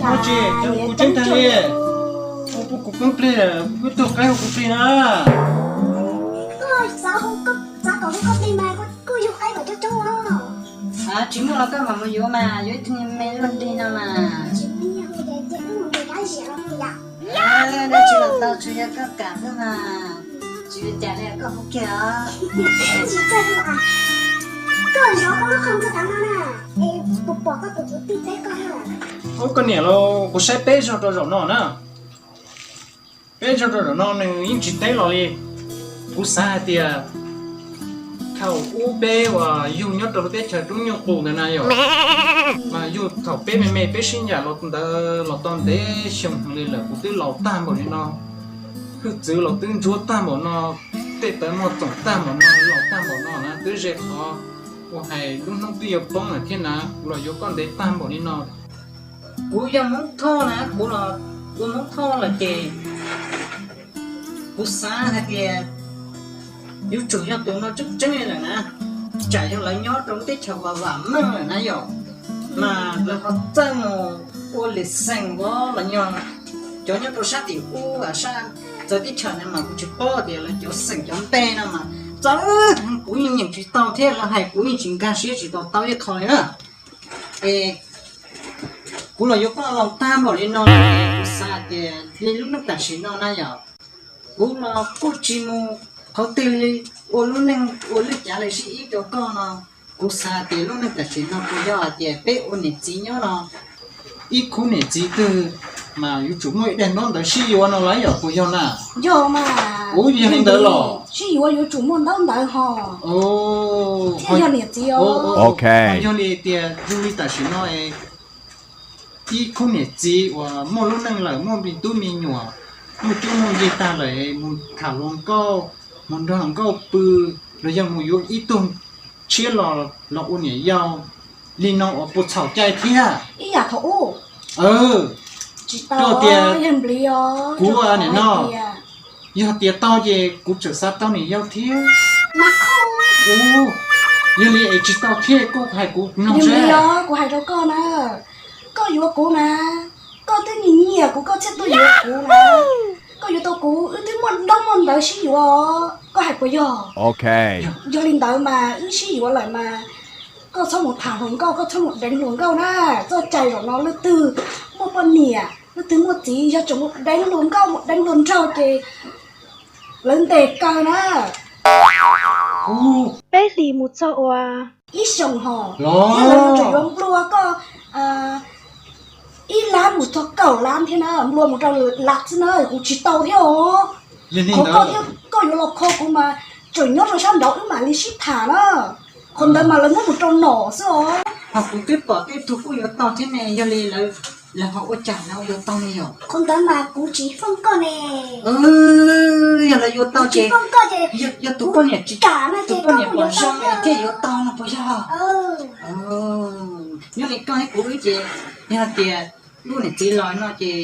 Ua tsi, kuv tseeb tag li, ua kuv poob plig, wb tug qaib hu kuv plig na. Koj xav kom hu koj plig mas koj yug qaib kom coob coob os. Tsis muaj los koj mam mus yuav mas, yuav ib tug me luaj nrig no mas. Dab tsi los tau tsuas yog koj kam xwb mas, tsis ua cas li, koj hu kiag os. Koj zov koj lub qhov ncauj tav no na, es puas pom koj tus kwv tij peb koj na? Ub, koj niam lauj, kuv saib peb zog rau zaum no na, peb zog rau zaum no nws yeej tsis teb los li. Kuv xav hais tias thaum ub peb uas yug nyob rau lub teb chaws rub nyuj qus ntawd na yom, mas yug thaum peb me me peb sib ncaim los ntawd los tau ntev xyoo li lawm, kuv twb laus tag npaum li no, hwj txwv los twb ntsuab tag npaum no, tej tawv muag txoom tag npaum no, laus tag npaum no na, twb ze qhov uas hais lub hnub twb yuav poob lawm thiab na, kuv los yuav koj ntev tag npaum li no. Kuv yog Hmoob Thoj na, kuv los ua Hmoob Thoj lawm ces kuv xav hais tias yuav tsum yog tus no tseeb tseeb li lawm na, tsam yog lawv nyob rau lub teb chaws uas vam meej lawm na yom, mas lawv ho txawj mus ua lis xeem los yog cov nyob rau sab tim ub sab txawv teb chaws na mas kuv tsis paub tias lawv cov xeem cov npe no mas txawv, kuv yeej nyeem tsis tau thiab lawv hais kuv yeej tsis nkag siab tsis to taub ib qho li na. Es kuv los yuav koj laus tag npaum li no, kuv xav tias li lub neej tam sim no na yom, kuv los kuj tsis mus qhov twg li, ua lub neej ua lub cav li sib ib rau koj no. Kuv xav tias lub neej tam sim no puas yog hais tias peb ua niam txiv nyob no, ib khub niam txiv twg mas yuav tsum muaj ib daim ntaub ntawv sib yuav no los yog puas yog na? Yog mas. Ub, yog li ntawd los sib yuav yuav tsum muaj ntaub ntawv ho thiaj yog niam txiv os. Yog li tias zoo li tam sim no es ib khub niam txiv uas muaj lub neej lawm, muaj me tub me nyuam, muaj cuab muaj yig tag lawm, mus tham hluas nkauj, mus nrog hluas nkauj pw, los yog mus yuav ib tug tshiab los los ua niam yau li no uas puas txhaum cai thiab? Ib yam thaum ub. Tsis tau tias yog npliv os, kuv nim no yog tias tau ces kuv tseem xav tau niam yau thiab. Ub, yog li es tsis tau thiab koj hais kuv mloog seb. Kuv hais rau koj na, koj yuav kuv na, koj twb nyiam nyiam kuv koj thiaj tuaj yuav kuv na. Koj yuav tau kuv wb twb muaj ntaub muaj ntawv sib yuav, koj hais puas yog? Yog li ntawd mas wb sib yuav lawm mas koj txhob mus tham hluas nkauj, koj txhob mus deev hluas nkauj na. Txoj cai zaum no leej twg muaj poj niam leej twg muaj txiv yog tseem mus deev hluas nkauj mus deev hluas nraug ces lawv ntes kaw na. Peb hlis mus txog ua ib xyoos ho, thiab lawv yuav tsum yuav nplua koj ib lab mus txog kaum lab thiab na, nplua mus rau lab xwb na, kuv tsis tau thiab os. Qhov koj thiab koj yuav los kho kuv mas tseem nyob rau sab nraud wb mam li sib tham na. Qhov ntawd mas lawv muab mus rau nom xwb os. Ho kuv twb pom tej tug kuj yuav tau thiab ne, yog li lawv ho ua cas lawv yuav tau ne yom? Qhov ntawd mas kuv tsis fooj koj ne. Yog lawv yuav tau ces yog tus poj niam tsis kam no ces koj yuav tau thiaj yuav tau no puas yog? Nyob li koj thiab kuv wb ces yog tias lub niam txiv laus no ces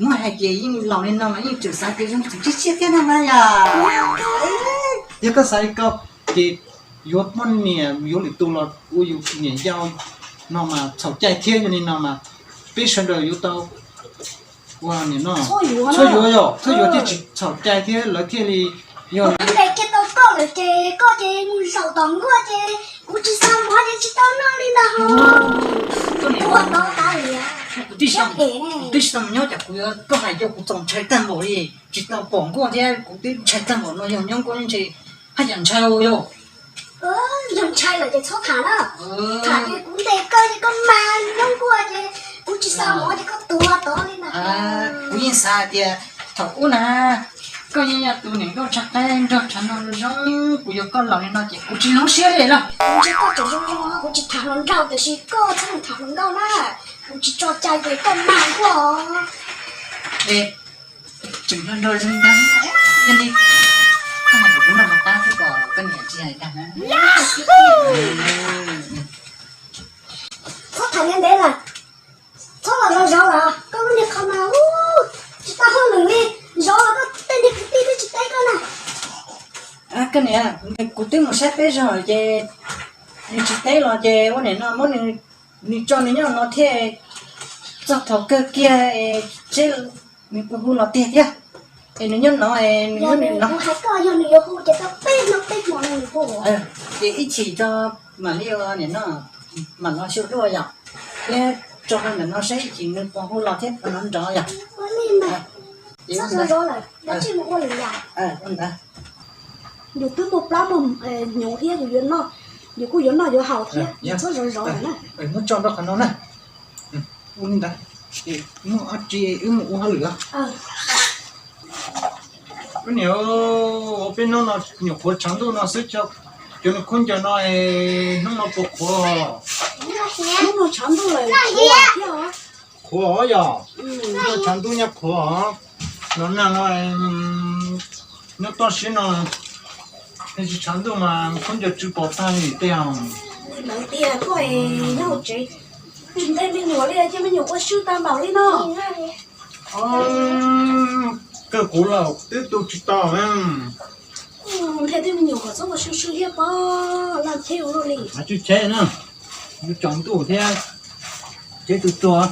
muab hais ces yeej laus li no mas yeej tseem xav tias zoo tseem siab siab thiab no mas yom. Yog koj xav li koj ces yuav poj niam yuav lwm tus los ua yus niam yau no mas txhaum cai thiab, yog li no mas peb sawv daws yuav tau ua niam no txhob yuav yom, txhob yuav thiaj tsis txhaum cai thiab lawv thiaj li yog. Kuv ntes kiag tau koj lawm ces koj ces mus zaum tom nkuaj ces kuv tsis xav mov ces tsis tau noj li ntag ho. Kuv ua tau tas li. Kuv twb tsis tau nyob cas kuv yuav koj hais coj kuv txaus ntshai tag npaum li, tsis tau pom nkuaj thiab kuv twb ntshai tag npaum no yog nyob nkuaj ntshe haj yam ntshai yog. Yog ntshai lawm ces txhob tham na. Tham ces kuv ntes koj ces koj mas nyob nkuaj ces kuv tsis xav mov ces koj tuag tod li na. Kuv yeej xav hais tias thaum ub na koj yeej yog tus niam nkauj tshav qaib nrog tshav ntuj zoo, kuv yuav koj laus li no ces kuv tsis hloov siab li lawm. Kuv ntsia koj tseem zoo zoo, kuv tsis tham hluas nraug tiam sis koj txhob mus tham hluas nkauj na. Kuv tsis tso cai ces koj mas nkuaj os. Tseem hluas nraug zoo ntag, yog li koj hais kom kuv nrog koj pab xwb kom koj niam tsis hais tag na. Txhob tham ntev ntev lawm, txhob los zov zov lawm, koj lub niag qhov mas tsis tau hauj lwm li, zov los koj tej niag kwv tij twb tsis teb koj na. Koj niam, kuv twb mus saib peb zog ces nws tsis teb los ces ua niam no muab nws tso nws nyob no thiab. Txog thaum kawg kiag es seb nws puas hu los tiag thiab. Es nws nyob no, nws nyob nws no. Ces ib chim tso mam li ua niam no, mam los xyu dua yom. Thiab tso rau ntawm no seb ib chim nws puas hu los thiab puas nrov nrov yom. Yus twb muaj plab muaj hnyuv thiab, yus yuav noj, yus kuj yuav noj yuav haus thiab, yus txhob zov zov lawm na. Muab tso rau qhov no na. Ua li ntawd, muaj ob tsi wb mus ua hauj lwm. Koj niam, peb hnub no nyuam qhuav tshav ntuj no xwb, cov nws khaub ncaws no hnub no puas qhuav? Hnub no tshav ntuj lawm, qhuav thiab. Qhuav yom, hnub no tshav ntuj nyob qhuav. No nag no nyob toj siab no, tsis tshav ntuj mas khaub ncaws tsw pom tag li tej os. Lawv tias koj nyob hauv tsev tsis nthe me nyuam li, cia me nyuam ua swb tag npaum li no. Kawg kuv los twb tu tsis tau. Nthe tej me nyuam kom txhob ua swb swb thiab pob, laj cheb ua luaj li. Tsw cheb na, yus tsaus ntuj thiab, cheb tu tuag,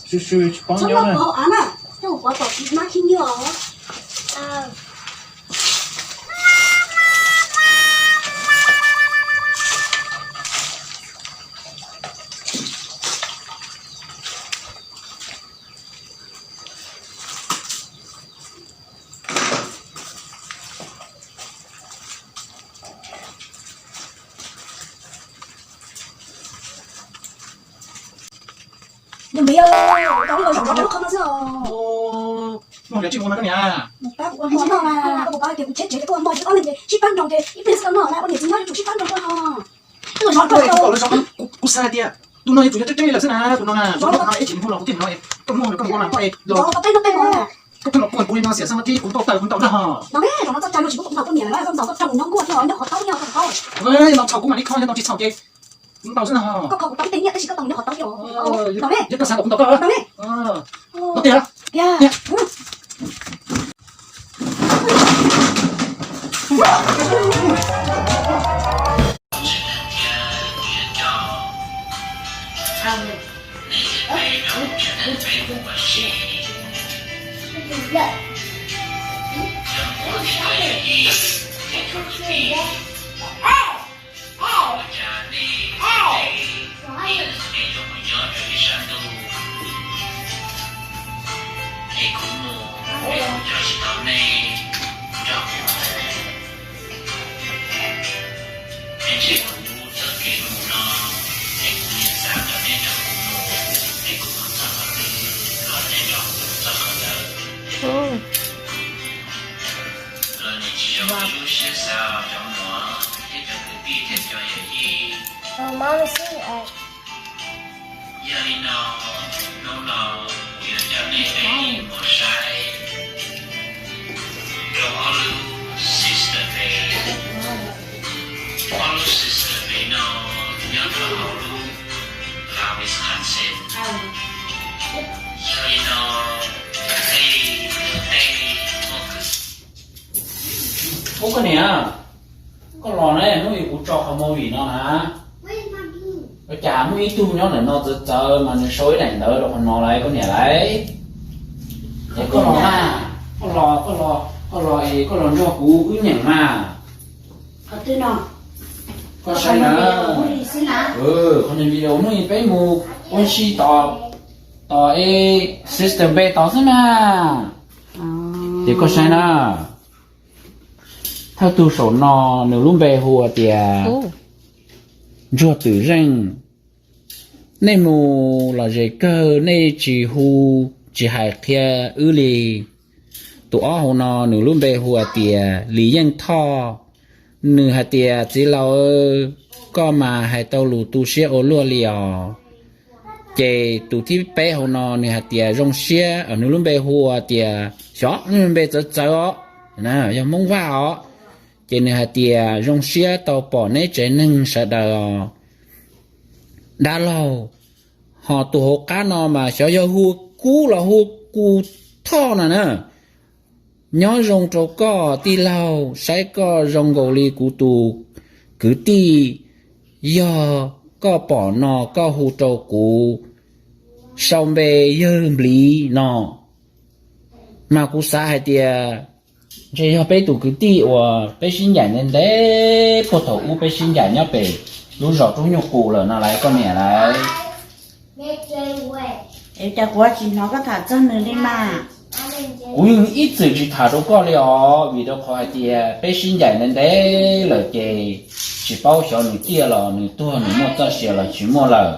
swb swb tsis paub nyob na. Coj mus pov tom nab khib nyiab os. Nws npiav, tau lub zaum rau lub qhov no xwb os. Muaj nrhiav tsis muaj no koj niam. Tab kuv ua hmo noj na, koj puas paub tias kuv cheb tsev ces kuv ua hmo ces ob leeg ces sib pab nrog ces ib pliag xwb tau noj na, ua niam txiv nyob yuav tsum sib pab nrog koj ho. Kuv xav hais tias tus no yuav tsum yog tseeb tseeb li lawm xwb na, tus no na, tus no no ib chim nws hu los kuv thiaj hnov, koj muaj koj mus ua mas koj los, koj pheej los kuaj kuv li no xiam xwb thiab kuv npau taws kuv ntaus nrog. No ne, zaum no txoj cai no tsis muaj kuv nrog koj niam lawm, zaum no koj rau kuv nyob nkuaj thiab nyob qhov taub nyob qhov taub. No txhaum kuv mam li kho, yog no tsis txhaum ces kuv ntaus xwb no. Koj kho kuv tau ib teg nyiaj tab sis koj tau kuv nyob qhov taub thiab. Yog koj xav kom kuv ntaus koj. No ne. Tiag. Ua cas nej tej teb zoo mus nyob rau ib sab ntuj, es kuv mus es kuv nrog tsis tau nej nrog kuv mus. Es ntshe kuv txoj kev mus no, es kuv yeej xav kom nej nrog kuv mus, es kuv mus txog qhov twg los nej nrog kuv mus txog qhov ntawd. Los nim tsis zoo lub siab xav cov muam thiab cov kwv tij thiab cov yawm yij. Yog li no, hnub no kuv yuav coj nej peb mus saib rau ob lub sister page. Ob lub sister page no nyob rau hauv lub Wisconsin. Yog li no, tej tej muaj kwv. Ub koj niam, koj los ne, hnub ib kuv tso qhov movie no na. Ua cas muaj ib tug nyob ntawm no txawv txawv mas nws sau ib daim ntawv rau qhov no lauj koj niam lauj. Es koj los na, koj los, koj los, koj los es koj los nrog kuv wb nyeem mas. Koj saib na. Qhov niag video hnub ib peb mus ua si tom, tom e sister page tod xwb na. Ces koj saib na. Thawj tug saum no nws lub npe hu ua tias Ntsuag Twm Zeej. Nej mus los ze kawg nej tsis hu, tsis hais qhia wb li. Tus ob hauv no nws lub npe hu hais tias Lis Yeej Thoj. Nws hais tias txiv laus, koj mas hais tau lus tu siab ua luaj li os. Ces tus thib peb hauv no nws hais tias zoo siab, nws lub npe hu ua tias, xyov nws lub npe txawv txawv os, yog Hmoob Vaj os. Ces nws hais tias zoo siab tau pom neb tsev neeg sawv daws os dab laug. Ho tus hauv qab no mas xyov yog hu kub los hu ku thoj no na. Nyob zoo rau koj tij laug, saib koj zoo nkaus li kuv tus kwv tij. Yog koj pom no koj hu rau kuv, sau npe yawg Npliv no, mas kuv xav hais tias ntshe yog peb tus kwv tij uas peb sib ncaim ntev ntev puag thaum ub peb sib ncaim nyob pem lub zos Roob Nyuj Qus lawm no lauj koj niam lauj. Es cas kuv tsis hnov koj tham txog nws li mas? Kuv yeej ib txwm tsis tham rau koj li os, vim rau qhov hais tias peb sib ncaim ntev ntev lawm ces tsis paub xyov nws ciaj los nws tuag, nws muaj txoj sia los tsis muaj lawm.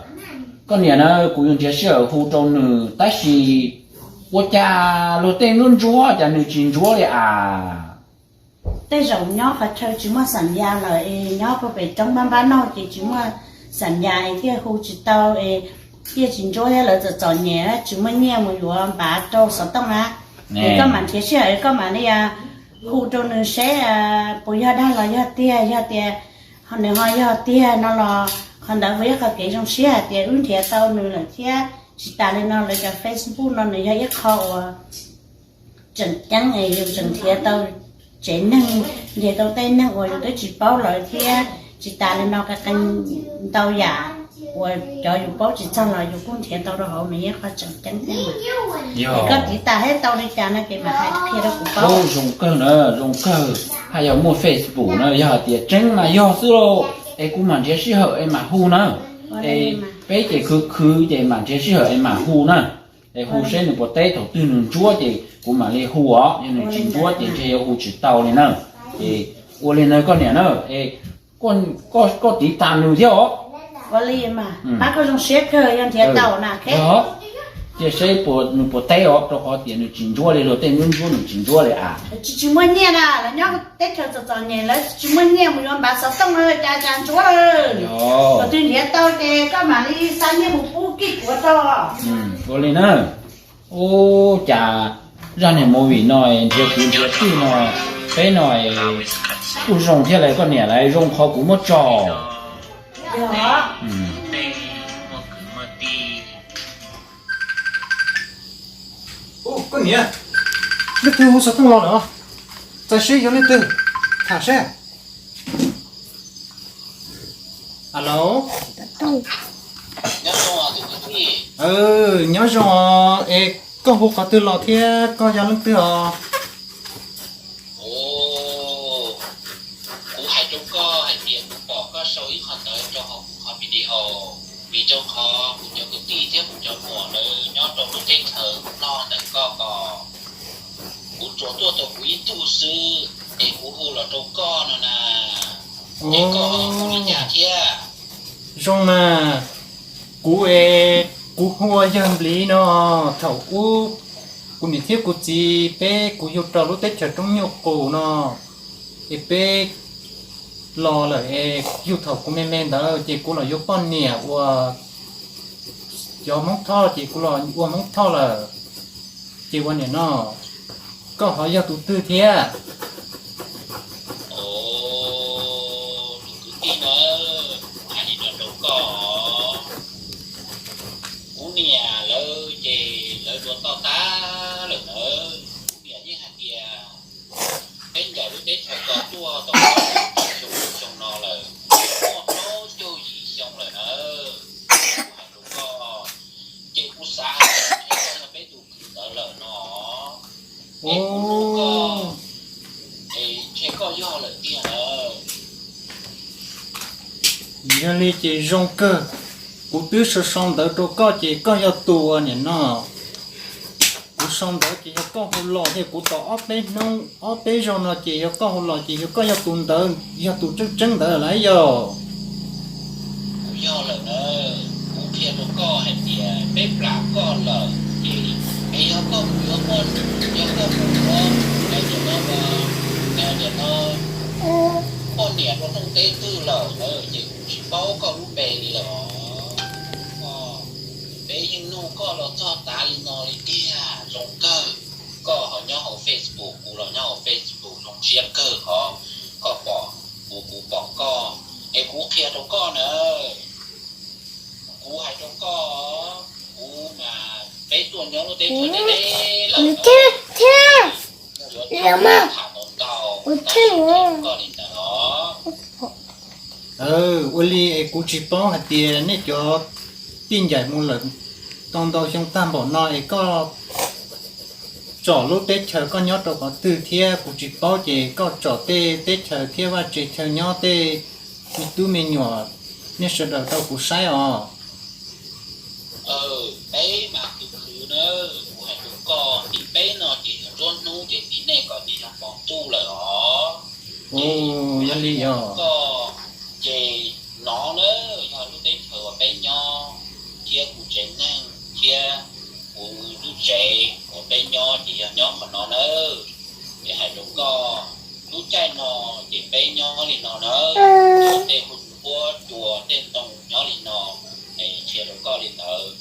Koj niam na, kuv yuav nrhiav sij hawm hu rau nws tab sis ua cas luag tej ntsuab ntsuab cas nws tsis ntsuab li as? Tej zaum nyob qhov chaw tsis muaj xam ya lawm es nyob puag pem roob npab npab noj ces tsis muaj xam ya es thiaj hu tsis tau es thiaj tsis ntsuab thiab, lawv txom txom nyem tsis muaj nyiaj mus yuav npav rau xov tooj na. Es koj mam nrhiav sij hawm koj mam li hu rau nws seb puas yog dag los yog tiag, yog tias nws ho yog tiag no los qhov ntawd puas yog qhov kev zoo siab hais tias wb nrhiav tau nws lawm thiab tsis tas li no lawv cov Facebook no nws yog ib qho uas tseem ceeb es yus tseem nrhiav tau tsev neeg, nrhiav tau tej neeg uas yus twb tsis paub lawm thiab tsis tas li no qee qee ntau yam uas cov yus paub tsis txog los yus kuj nrhiav tau rau hauv, nws yog qhov tseem ceeb thiab mas. Es koj tiv tas thiab tau li cas no ces mam hais qhia rau kuv paub. Zoo kawg na, zoo kawg. Haj yog muaj Facebook na, yog hais tias tseeb mas yog xwb lauj. Es kuv mam nrhiav sij hawm es mam hu na. Es peb ces khwv khwv ces mam nrhiav sij hawm es mam hu na. Es hu seb nws puas teb, thaum twg nws ntsuab ces kuv mam li hu os, yog nws tsis ntsuab ces ntshe yuav hu tsis tau li na. Es ua li ntawd koj niam na, es koj tiv tas nws thiab os. Ua li mas pab koj zoo siab kawg, yog nrhiav tau na. Cia seb nws puas teb os, rau qhov tias nws tsis ntsuab li luag tej ntsuab ntsuab, nws tsis ntsuab li as. Tsis, tsis muaj nyiaj na, lawv nyob teb chaws txom txom nyem lawv tsis muaj nyiaj mus yuav npav xov tooj na, cas cas ntsuab. Thaum twg nrhiav tau ces koj mam li xa nyiaj mus pub kij kuav rau. Ua li na. Ub, cas zaj niag movie no nrhiav kwv nrhiav tij no, peb no kuj zoo thiab lawm koj niam, lawv zoo qhov kuv muab tso. Koj niam, leej twg hu xov tooj los lawm, txais seb yog leej twg, tham seb. Alo. Nyob zoo os, es koj hu qhov twg los thiab koj yog leej twg os? Kuv hais rau koj hais tias kuv pom koj sau ib qho ntawv rau hauv kuv qhov video, vim rau qhov kuv cov kwv tij thiab kuv cov muam lawv nyob rau lub teb chaws no ntawm koj ko, kuv tsuas tuaj tau kuv ib tug xwb, es kuv hu los rau koj no na, es koj ho hu li cas thiab? Zoo mas, kuv es kuv hu ua yawg Npliv no. Thaum ub kuv niam thiab kuv txiv peb kuv yug rau lub teb chaws Roob Nyuj Qus no, es peb los lawm es yug thaum kuv me me ntawd ces kuv los yuav poj niam ua cov Hmoob Thoj ces kuv los ua Hmoob Thoj lawm. Ces ua niam no, koj ho yog tus twg thiab? Tus kwv tij na, kuv hais li no rau koj, kuv niam lawv ces lawv dua toj tab lawm nawb. Kuv niam yeej hais tias peb ncaim lub teb chaws ko tuaj tau xyoo no lawm, muaj plaub caug yim xyoo lawm nawb. Kuv hais rau koj, ces kuv xav hais tias ntshe koj yog peb tus kwv ntawd lawm no. Es kuv hlub koj, es ntshe koj yog lawm tiag nawb. Yog li ces zoo kawg, kuv twb sau sau ntawv rau koj ces koj yog tus uas niam no. Kuv sau ntawv ces yog koj hu los thiab, kuv tos ob peb hnub ob peb zaug no ces yog koj hu los ces yog koj yog tus ntawd, yog tus tseeb tseeb ntawd lawm yog. Kuv yog lawm na, kuv qhia rau koj hais tias peb plam koj lawm ces, es yog koj mus yuav poj, yog koj mus yuav, niam no, niam no, poj niam rau rooj teb twg lawm na, ces kuv tsis paub koj lub npe li lawm os. Peb yeej nug koj los txog tav li no li tiag, zoo kawg. Koj ho nyob hauv Facebook, kuv los nyob hauv Facebook, zoo siab kawg qhov koj pom kuv, kuv pom koj. Es kuv qhia rau koj na, kuv hais rau koj, kuv mas peb tuaj nyob lub teb chaws deb deb lawm, yuav tham ntau ntau, tab sis qhia rau koj li ntawd os. Ua li es kuv tsis paub hais tias nej cov tij ncaim mus lawm tau ntau xyoo tag npaum no es koj tsom lub teb chaws koj nyob rau qhov twg thiab kuv tsis paub, ces koj tsom tej teb chaws thiab vaj tse chaw nyob tej me tub me nyuam, nej sawv daws rau kuv saib os. Peb mas khwv khwv na, kuv hais rau koj, tim peb no ces yog nruab hnub ces tim nej ko ces yog hmo ntuj lawm os. Ces yog li os, koj ces no na, yog lub teb chaws uas peb nyob, thiab kuv tsev neeg thiab kuv lub tsev uas peb nyob ces yog nyob qhov no nawb. Ces hais rau koj, lub caij no ces peb nyob li no nawb, tej hu npuab cua tej ntoo nyob li no, es qhia rau koj li ntawd.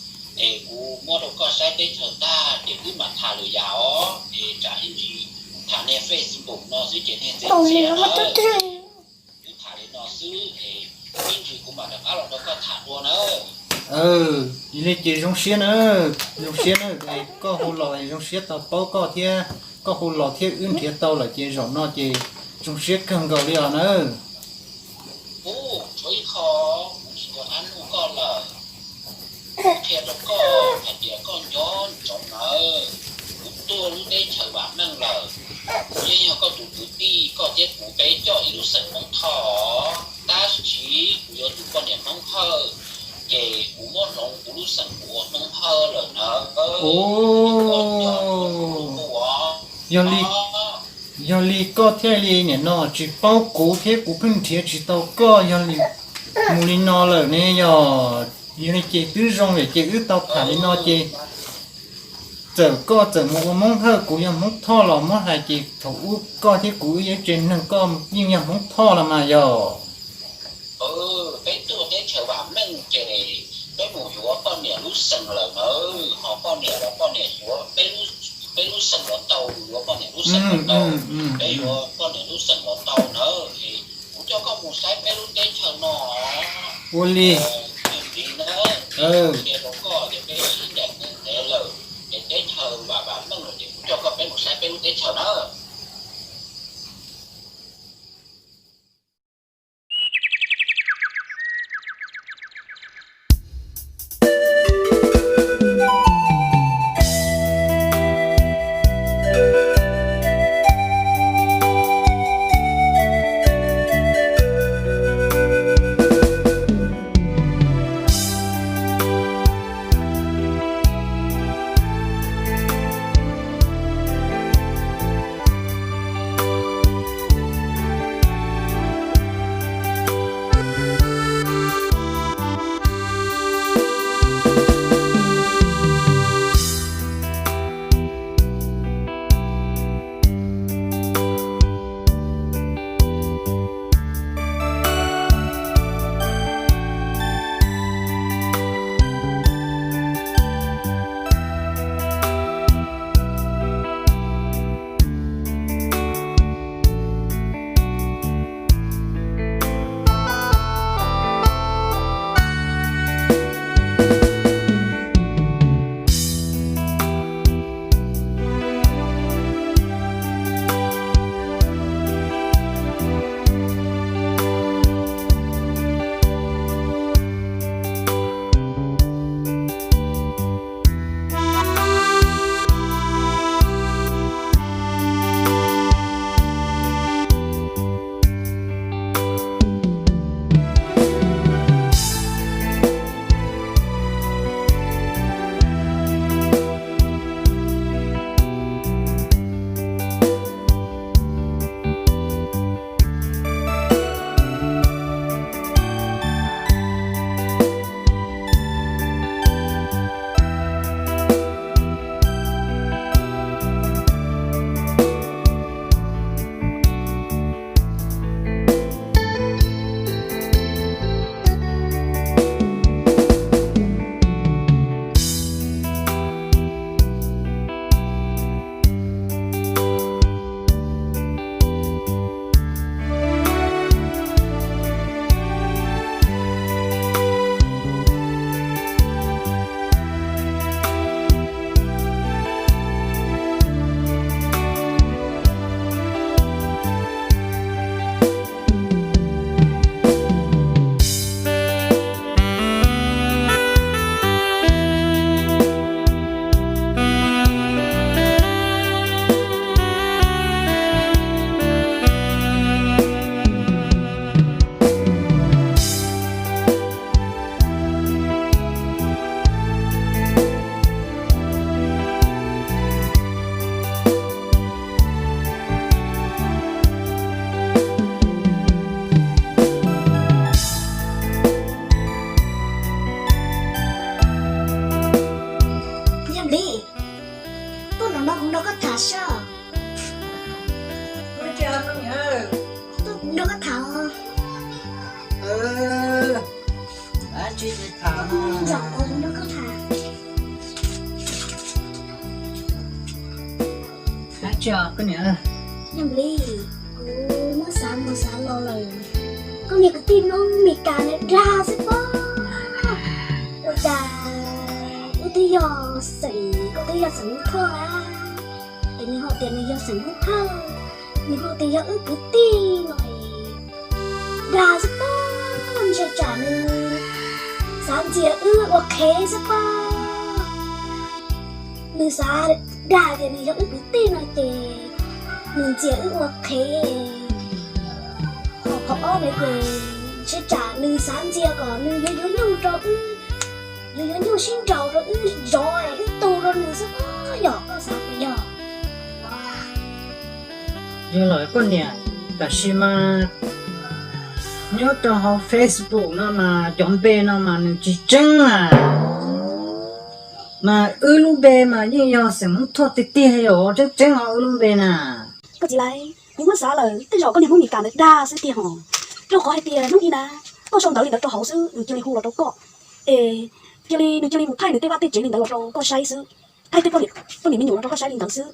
Es kuv muab rau koj saib teb chaws tag ces wb mam tham lawm yam os, es tsam ib ntsis tham niag Facebook no xwb ces niag txias txias na. Wb tham li no xwb es ib ntsis kuv mam rov qab los nrog koj tham dua nawb. Yog li ces zoo siab na, zoo siab na, koj hu los zoo siab tau paub koj thiab, koj hu los thiab wb nrhiav tau lawm ces zaum no ces zoo siab kawg nkaus li os nawb. Ub, tshuav ib qho kuv tsis tau qab nug koj lawm. Kuv qhia rau koj hais tias koj nco ntsoov nawb, kuv tuaj lub teb chaws vam meej lawm. Kuv yeej yog koj tus kwv tij, koj thiab kuv peb coj ib lub xeem Hmoob Thoj, tab sis kuv yuav tus poj niam Hmoob Hawj, ces kuv muab hloov kuv lub xeem kuv ua Hmoob Hawj lawm nawb. Yog li, yog li koj thiaj li nim no tsis paub kuv thiab kuv pheej nrhiav tsis tau koj, yog li mus li no lawm ne yog. Yog li ces twb zoo lawm ces wb tau tham li no ces txawm koj txawm mus ua Hmoob Hawj, kuv yog Hmoob Thoj los muab hais ces thaum ub koj thiab kuv wb yog ib tsev neeg, koj yeej yog Hmoob Thoj los mas yog. Peb tuaj teb chaws vam meej ces peb mus yuav poj niam lub xeem lawm nawb, ho poj niam los poj niam yuav peb lub xeem los tau, yuav poj niam lub xeem los tau, peb yuav poj niam lub xeem los tau nawb. Kuv coj koj mus saib peb lub teb chaws no. Ua li, yog li na, qhia rau koj tias peb sib ncaim ntev ntev lawm, ces teb chaws vam vam meej lawm ces kuv coj koj peb mus saib peb lub teb chaws na. Nrog koj tham. Dab tsi tham? Nrog koj tham. Dab tsi os koj niam? Yog li, kuv muab xav mus xav los lawm, koj niag kwv tij Hmoob Mes Kas nws dag xwb pob. Ua cas wb twb yog xeem, koj twb yog xeem Hmoob Thoj na, es nws ho tias nws yog xeem Hmoob Thoj, nws ho tias yog wb kwv tij no es dag xwb pob. Ntshe tsam nws xav ntxias wb ua qhev xwb pob. Nws xav dag tias nws yog wb kwv tij no ces nws ntxias wb ua qhev. Ho qhov ob ntawd ces ntshe tsam nws xav ntxias kom nws yuav yuav nyuj rau wb, yuav yuav nyuj sib nraus rau wb zov es wb tu rau nws xwb pob. Yog koj xav tias yog? Yog lawm koj niam, tab sis mas nyob rau hauv Facebook no mas cov npe no mas nws tsis tseeb mas. Mas wb lub npe mas yeej yog xeem Hmoob Thoj tiag tiag, yog tseeb tseeb os wb lub npe na. Koj txiv Lais, kuv muab xav lawm tej zaum koj niag Hmoob Mes Kas ntawd dag xwb tiag hos, rau qhov hais tias hnub ib na koj sau ntawv li ntawd rau hauv xwb nws cia li hu los rau koj, es cia li nws cia li mus thaij nws tej vaj tej tsev li ntawd los rau koj saib xwb, thaij tej poj niam me nyuam los rau koj saib li ntawd xwb.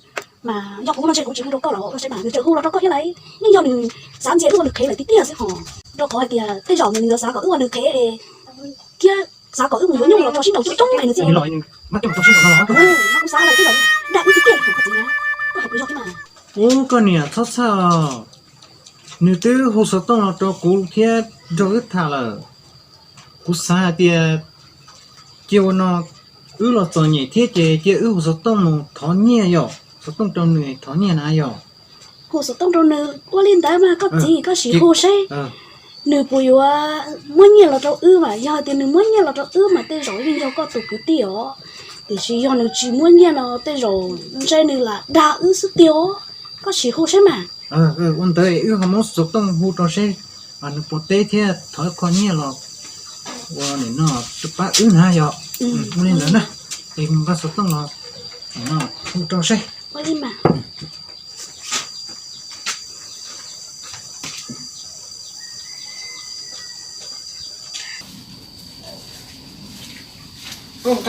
Mas yog kuv no ntshe kuv tsis hu rau koj los koj saib mas nws tseem hu los rau koj thiab lauj. Yeej yog nws xav ntxias wb ua nws qhev lawm tiag tiag xwb hos, rau qhov hais tias tej zaum nws xav kom wb ua nws qhev thiab xav kom wb mus yuav nyuj los tso sib nraus coob coob es nws txawm, kuv xav lawm tej zaum dag wb tiag tiag hos koj txiv na, koj hais kuv yog thiab mas. Ub, koj niam txhob txhawj, nws twb hu xov tooj los rau kuv thiab nrog wb tham lawm. Kuv xav hais tias cia ua no, wb los txom nyem thiab ces cia wb hu xov tooj mus thov nyiaj yom, xov tooj rau nws thov nyiaj na yom. Hu xov tooj rau nws ua li ntawd mas koj txiv, koj sim hu seb nws puas yuav muab nyiaj los rau wb mas. Yog hais tias nws muab nyiaj los rau wb mas tej zaum yeej yog koj tus kwv tij os. Tiam sis yog nws tsis muab nyiaj no tej zaum ntshe nws lam dag wb xwb tiag os. Koj sim hu seb mas. Ua ntawd wb ho muab xov tooj hu rau seb nws puas teb thiab thov ib qho nyiaj los ua nim no pab wb na yom. Ua li ntawd na, es mus nqa xov tooj los nim no hu rau seb. Koj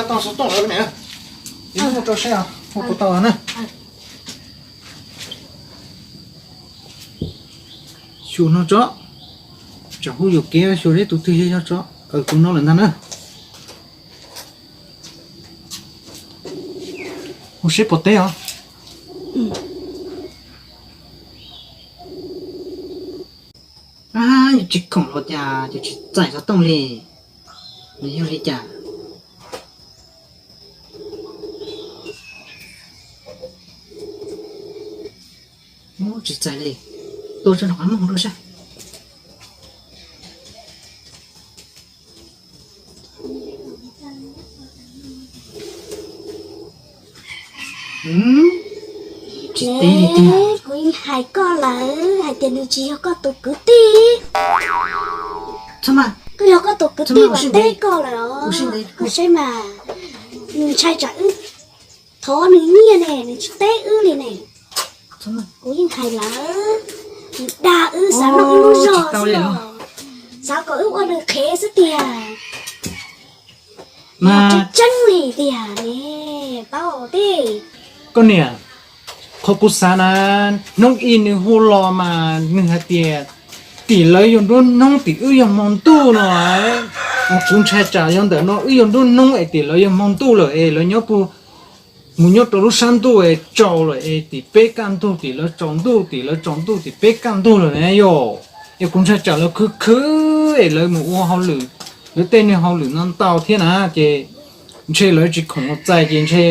tau xov tooj lawm ne, ib hnub hu rau seb hu puas tau na. Xyuas no tso, tsam hu yuam kev xyuas seb tus twg yog yog tso. Tus no lawm ntag na. Hu seb puas teb os. Yus tsis khoom los cas yus tsis txais xov tooj li? Nws yog li cas? Ub, tsis txais li. Tua tso rau qhov muag ua dua saib. Tsis teb li tiag. Kuv yeej hais koj lawm hais tias nws tsis yog koj tus kwv tij. Koj yog koj tus kwv tij mas teb koj lawm os. Koj saib mas, nws ntshai tsam wb thov nws nyiaj ne, nws tsis teb wb li ne. Kuv yeej hais lawm, nws dag wb xav noj wb lub zog xwb los, xav kom wb ua nws qhev xwb tiag. Mas tseeb li tiag ne, paub tij. Koj niam, qhov kuv xav na, hnub ib nws hu los mas nws hais tias tim lawv yog nruab hnub tim wb yog hmo ntuj no. Kuv ntshai tsam yog ntawm no wb yog nruab hnub es tim lawv yog hmo ntuj lawm es lawv nyob puag mus nyob rau lub sab ntuj es tsaus lawm es tim peb kaj ntug, tim lawv tsaus ntuj, tim lawv tsaus ntuj tim peb kaj ntug lawm na yom. Es kuv ntshai tsam lawv khwv khwv es lawv mus ua hauj lwm, lawv tej niag hauj lwm no ntau thiab na, ces ntshe lawv tsis khoom los txais ces ntshe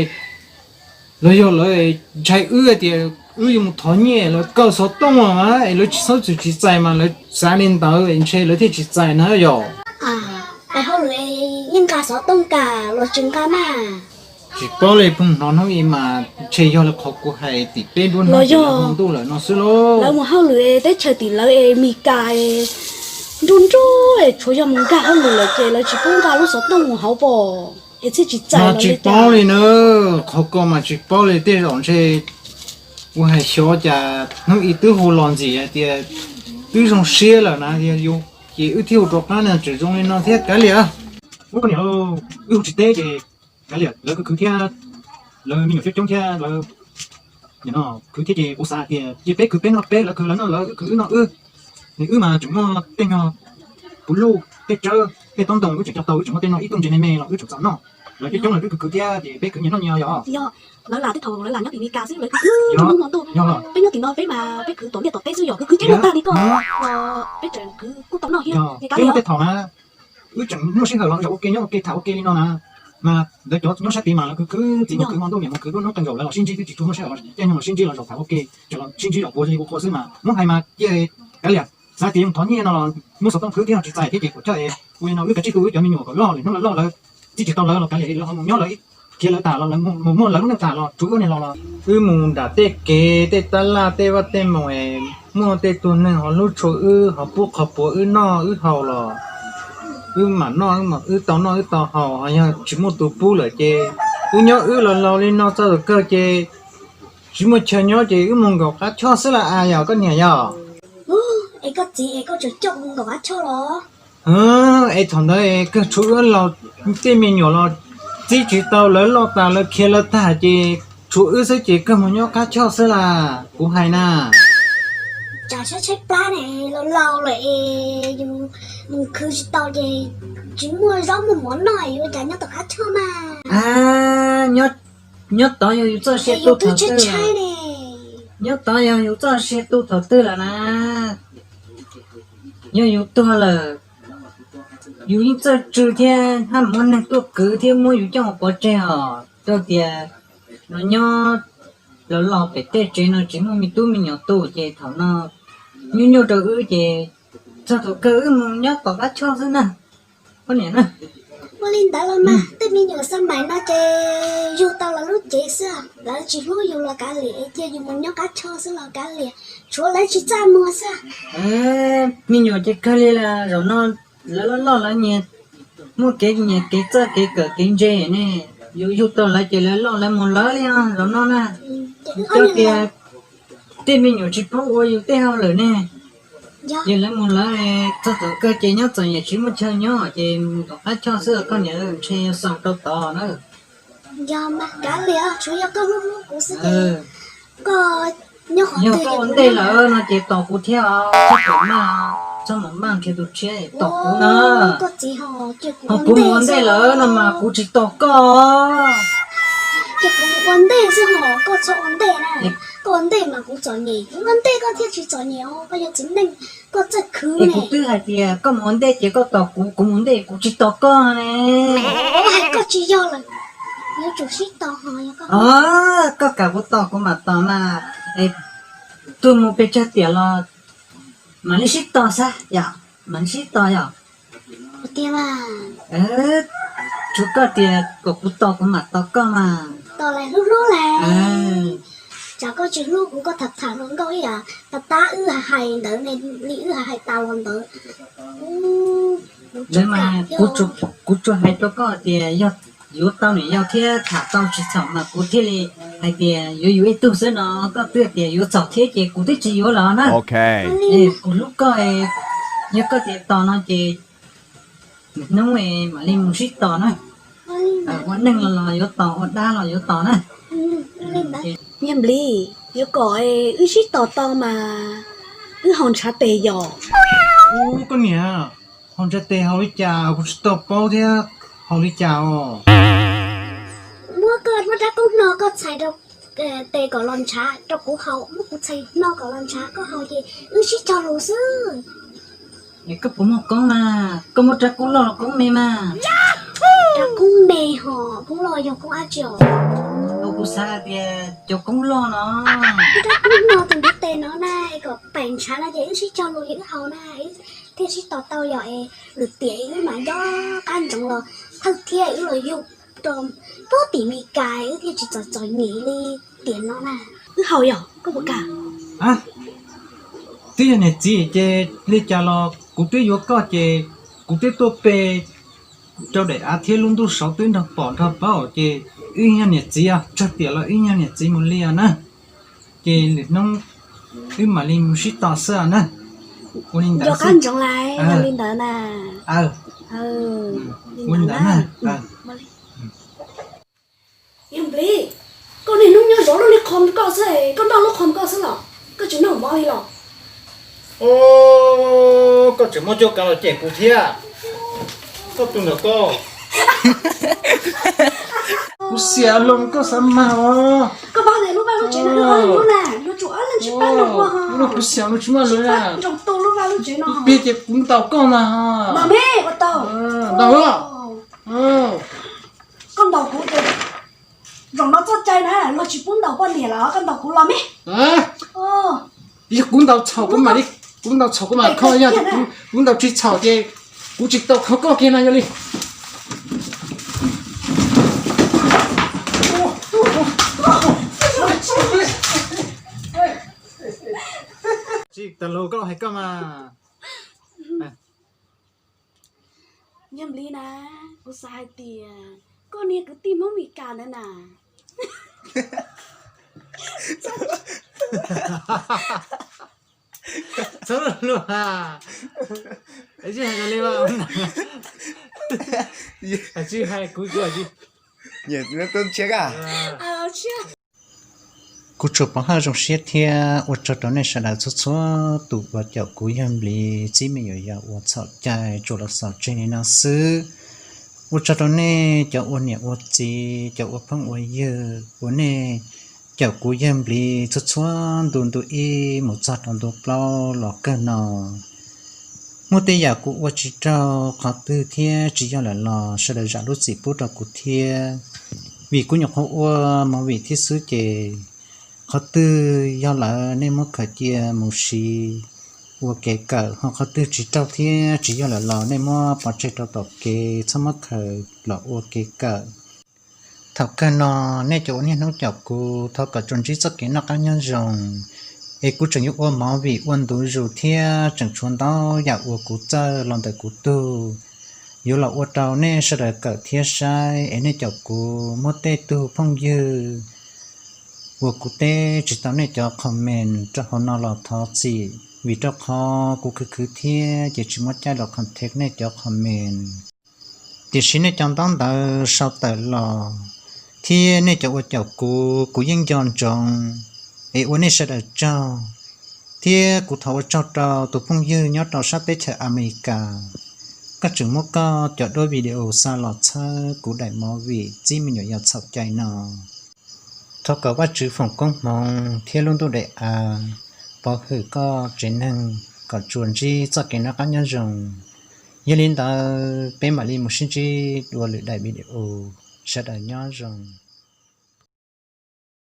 lawv yog lawv ntshai wb tias wb yuav mus thov nyiaj lawv kaw xov tooj los mas es lawv tsis txhob txwm tsis txais mas lawv xav li ntawd es ntshe lawv thiaj tsis txais na yom. Hauj lwm yeej nqa xov tooj kam los tsis nqa mas. Tsis paub li, pheej hnov hnub ib mas ntshe yog li qhov kuv hais tim peb nruab hnub tim lawv hmo ntuj lawm no xwb lauj. Lawv mus hauj lwm teb chaws tim lawv es Mis Kas es nruj nruj es tshuav yog mus nkag hauj lwm lawm ces lawv tsis pub nqa lub xov tooj mus hauv pom es thiaj tsis txais. Mas tsis paub li na, qhov ko mas tsis paub li, tej zaum ntshe Kuv hais xyov cas hnub ib twb hu los ntxim hais tias twb zoo siab lawm na, yog yus ces wb thiaj hu rov qab no tseem zoo li no thiab Kav Liam. Ub, koj niam, wb hu tsis teb ces Kav Liam lawv khwv khwv thiab, lawv me nyuam coob coob thiab lawv khwv thiab ces kuv xav hais tias cia peb khwv peb noj peb, lawv khwv lawv noj lawv, wb khwv wb noj wb. Nws wb mas tseem muaj tej nyuag puv luj tej tsawb tej tob ntoo wb tseem coj tau, wb tseem muaj tej no ib tug ntses me me los wb tseem txaus noj. Lawv coob coob lawv twb khwv khwv thiab ces peb khwv nyias noj nyias yog. Yog, lawv lam twb thaum lawv lam nyob tim Meskas xwb lawv khwv khwv mus mus tuaj. Peb nyob tim no peb mas peb khwv tom liaj tom teb xwb yog khwv khwv coob tag li koj los peb tseem khwv kuj tau noj thiab. Peb nyob tej thaum na wb tseem muaj sij hawm los zaum ua ke nyob ua ke tham ua ke li no na, mas lawv cov nyob sab tid mas lawv khwv khwv txiv mus khwv hmo ntuj niam mus khwv nruab hnub kawg nkaus, lawv los sib ntsib twb tsis tshua muaj sij hawm los caij nyoog los sib ntsib los zaum tham ua ke, tseem los sib ntsib los quav zej quav qhua xwb mas muab hais mas cia Kav Liam xav tias yus thov nyiaj no los muab xov tooj khwb thiab ho tsis txais thiab ces kuv coj es ua li no wb kav tsij tu wb cov me nyuam kom loj lwm hnub lawv loj lawv txib tsis tau lawv los Kav Liam lawv ho mus nyob lawv khiav lawv tas los lawv mus muaj lawv lub neej tas los tsuav wb niag los los wb mus nram tej kev tej tab laj tej vaj tej moos es muaj tej tug neeg ho hlub tshua wb ho pub qhov puav wb noj wb haus los wb mam noj wb tau noj wb tau haus, ho yog tsis muaj tus pub lawm ces wb nyob wb los laus li no txog tus kawg ces tsis muaj chaw nyob ces wb mus nkaum qab choj xwb las as yog koj niam yog. Es koj txiv es koj tseem coj mus nkaum qab choj los? Es thaum ntawd kawg tshuav wb laus, tej me nyuam los txib tsis tau lawv loj tas lawv khiav lawv tag ces tshuav wb xwb ces kawg mus nyob qab choj xwb las kuv hais na. Tsam sab tshaib plab ne, laus laus lawm es yus mus khwv tsis tau ces tsis muaj zaub muaj mov noj yuav cas nyob tom qab choj mas. Nyob tod yog yus txoj sia tu thaum twg, nyob tod yog yus txoj sia tu thaum twg lawm na. Yog yus tuag lawm, yus yeej txawj tsw thiab haj muab neeg tuaj kwv thiab muab yus coj mus pov tseg os. Rau tias no nyob los los pem tej tsev no tsis muaj me tub me nyuam tu ces thaum no nyuaj nyuaj rau wb ces txog thaum kawg wb mus nyob tom qab choj xwb na. Ua li ntawd los mas tej me nyuam xab mais no ces yug tau lawv lub cev xwb, lawv tsis hlub yus los kav liam, cia yus mus nyob qab choj xwb los kav liam, tshuav lawv tsis txaj muag xwb. Me nyuam ces kawg li las zaum no lawv loj loj lawv nyias muaj kev nyias kev txawj kev kawm kev ntse ne, yus yug tau lawv ces lawv loj lawv mus lawv li zaum no na. Cov tias tej me nyuam tsis paub ua yus tej hauj lwm ne, ces lawv mus lawv txog thaum kawg ces nyob txom nyem tsis muaj chaw nyob ces mus tom qab choj xwb koj niam, ntshe yuav xaus rau tod na. Yog mas kav liam, tsuav yog koj hlub hlub kuv xwb ces koj nyob qhov twg koj ua ntej lawm no ces tos kuv thiab os, txhob pom maj, txhob mus maj nrhiav tus tshiab, tos kuv na. Ho kuv mus ua ntej lawm no mas kuv tsis tos koj. Ces kuv ua ntej xwb hos koj txhob ua ntej na. Koj ua ntej mas kuv txom nyem, kuv ua ntej koj thiaj tsis txom nyem os, koj yog txiv neej, koj txawj khwv ne. Kuv twb hais tias koj mus ua ntej ces koj tos kuv, kuv mus ntej kuv tsis tos koj ne. Hais koj tsis yog lawm, yuav tsum sib tos hos. Koj kam kuv tos kuv mam tos mas, tuaj mus pes tsawg tiam los mam li sib tos xwb yom, mam li sib tos yom. Tiag mas. Tsuav koj tias kom kuv tos kuv mam tos koj mas. Tos lawm hlub hlub lawm. Tsam koj tsis hlub kuv koj tham tham hluas nkauj ib yam tas tab wb hais ntawd ne, li wb hais tas los ntawd. Lawv mas kuv tsuas hais rau koj tias yog yuav tau niam yau thiab tham tau tsis txhaum mas kuv thiaj li hais tias yuav yuav ib tug xwb no, koj twb tias yuav txhaum thiab ces kuv twb tsis yuav los na. Kuv hlub koj, yog koj tias tos no ces hnub mam li mus sib tos na. Ua neej los los yuav tos, ua dab los yuav tos na. Niag Nplis, yuav kom wb sib tos tau mas wb haus ntshav tes yom. Ub, koj niam, haus ntshav tes haus li cas kuv tsis tau paub thiab, haus li cas os? Muab koj muab rab koob hno koj txhais rau tes kom los ntshav rau kuv haus, muab kuv txhais hno kom los ntshav koj haus ces wb sib cog lus xwb. Es koj puas muaj koob mas? Koj muaj rab koob loj los koob me mas? Rab koob me hos koob loj yog koob dab tsi os? Kuv xav hais tias cov koob loj no. Rab koob no tus ntiv tes no na, kom pem ntshav no ces wb sib cog lus es wb haus na, thiaj sib tos tau yom. Es lwm tiam wb mam nco qab ntsoov los thawj thiab wb los yug rau puag tim Meskas wb thiaj tsis txom txom nyem li tiam no na. Wb haus yom, koj puas kam? Twb yog niam txiv ces li cas los kuv twb yuav koj ces kuv twb tuaj pe rau daim av thiab lub ntuj saud twb nrog pom nrog paub ces wb yog niam txiv os, tsawg tiam los wb yog niam txiv mus li os na. Ces lwm hnub wb mam li mus sib tos xwb na. Ua li ntawd xwb. Li ntawd na. Ua li ntawd na. Yog Nplis, koj niaj hnub nyob zov lub niag qhov koj xwb, koj noj lub qhov koj xwb los? Koj tsis noj mov li los? Koj tseem muab cuab kav los cem kuv thiab. Koj tus ntawm koj. Kuv xiam los koj xav mag os. Koj pab tias lub vaj lub tsev no lub na, yuav tsum ob leeg sib pab nrog ua. Kuv xiam los tsis muaj lawm na. Nrog tu lub vaj lub tsev no. Kuv piav tias kuv ntaus koj mas. Ntaus me ua tau. Ntaus. Koj ntaus kuv ces zaum no txoj cai na, luag tsis pub ntaus poj niam lawm, koj ntaus kuv los me. Yog kuv ntaus txhaum kuv mam li, kuv ntaus txhaum kuv mam kho, yog kuv ntaus tsis txhaum ces kuv tsis tau kho koj kiag no yog li. Tsis tas lus koj hais koj mas. Yog Nplis na, kuv xav hais tias koj niag kwv tij Hmoob Mes Kas ntawd na. Txhob luag, tsis hais li, tsis hais kuv, kuv tsis. Kuv tsuas pom haj zoo siab thiab ua tsaug rau nej sawv daws txhua txhua tus uas caum kuv yawg Nplis txib me nyuam yaus ua txhaum cai tsuas los xaus tseg li no xwb. Ua tsaug rau nej cov ua niam ua txiv, cov ua phooj ua ywg uas nej caum kuv yawg Nplis txhua txhua ntu, ntu ib mus txog rau ntu plaub los kawg no. Muaj tej yam kuv ua tsis raug qhov twg thiab tsis yog lawm los sawv daws zam lub txim pub rau kuv thiab. Vim kuv nyuam qhuav ua movie thiab xwb ces qhov twg yog lawm nej muab khaws cia mus siv ua kev kawm, ho qhov twg tsis raug thiab tsis yog lawm los nej muab pov tseg rau tom kev, txhob muab khaws los ua kev kawm. Thaum kawg no nej cov ua niaj hnub caum kuv thov kom tsuas ntsib txoj kev noj qab nyob zoo, es kuv tseem yuav ua movie ua ntu zus thiab tseem tshuav ntau yam uas kuv txawj los ntawm kuv tug yuav los ua rau nej sawv daws kawm thiab saib, es nej caum kuv muab tej tug phooj ywg uas kuv teb tsis tau nej cov comment rau hauv no los thov txim, vim rau qhov kuv khwv khwv thiab ces tsis muaj caij los contact nej cov comment. Tiam sis nej cov ntaub ntawv sau tawm los thiab nej cov ua caum kuv, kuv yeej nco ntsoov, es ua nej sawv daws tsaug. Thiab kuv thov ua tsaug rau tus phooj ywg nyob rau sab teb chaws Amelikas, koj tseem muab koj cov duab video xa los txhawb kuv daim movie txib me nyuam yaus txhaum cai no. Thov kom Vajtswv foom koob hmoov thiab lub ntuj daim av pov hwm koj tsev neeg kom tsuas ntsib txoj kev noj qab nyob zoo. Yog li ntawd peb mam li mus sib ntsib dua lwm daim video, sawv daws nyob zoo.